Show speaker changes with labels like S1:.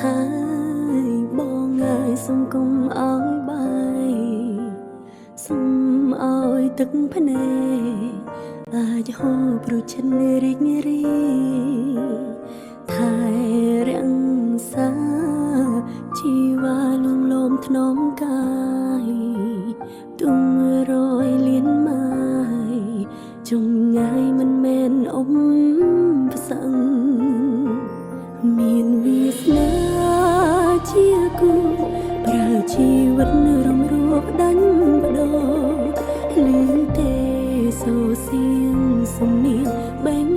S1: ហើយបងអើយសុំកុំឲ្យបាយសុំឲ្យទឹកភ្នែកអាចហូរប្រឈិនរីករាយថែរក្សាជីវ៉ាលួងលោមថ្នមកាយទុំរយលានម៉ាយចុងងាយមិនមែនអ៊ំផ្សឹង មានវាសនាជាគូប្រើជីវិតរំរួបដាញ់បដោឮទេសូសៀងសំនៀងបែង